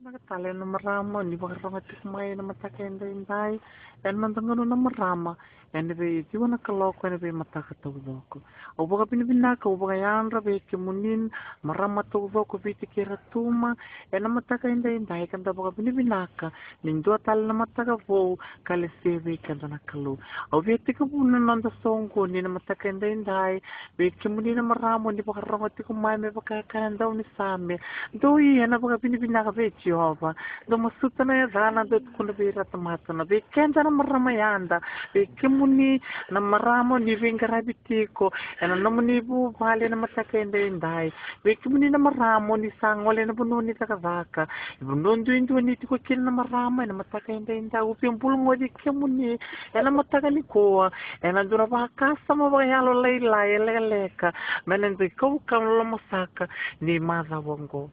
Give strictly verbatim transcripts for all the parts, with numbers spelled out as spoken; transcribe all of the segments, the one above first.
Vinaka tale na marama ni vakaroga tiko mai ena mataka edaidai. Ena noda gauna na marama, ena veiciwa na kaloko, ena veimataka taucoko. Au vakavinavinaka, au vakayadra vei kemuni na marama taucoko, Viti kei Rotuma, ena mataka edaidai, ka da vakavinavinaka ni dua tale na mataka vou ka lesia vei keda na Kalou. Au via tekivuna na noda soqoni ena mataka edaidai, vei kemuni na marama ni vakaroga tiko mai me vaka e kaya na daunisame. Dou ia na vakavinavinaka vei Jiova. Dou masuta na yacana, dou tukuna vei ira na tamata, na vei keda na marama yada, vei kemuni na marama ni veiqaravi tiko ena nomuni vuvale ena mataka edaidai. Vei kemuni na marama ni sa gole ena vanua ni cakacaka, e vanua duidui ni tiko kina na marama ena mataka edaidai. Au via bulugoci kemuni ena mataka nikua ena dua na vakasama vakayalo lailai e lekaleka, me na dui kaukauwa na lomasaka ni macawa oqo.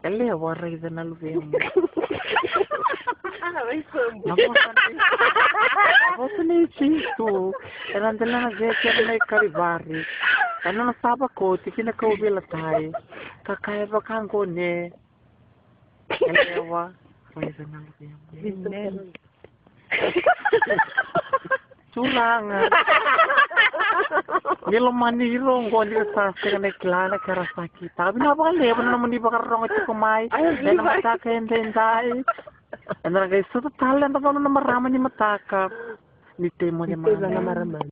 Yalewa, raica na luvemu. Na vosa ni, na vosa ni Jisu ena delana cecere mai Kalivari, ena nona sa vakoti ki na kauveilatai, ka kaya vaka oqo: Yalewa, raica na luvemu. Turaga, ni lomani ira oqo ni ra sa sega ni kila na ka era sa kitaka. Vinaka vakalevu na nomuni vakarorogo tiko mai ena mataka edaidai. Eda na qai sota tale ena dua na marama ni mataka. Ni tei moce mai.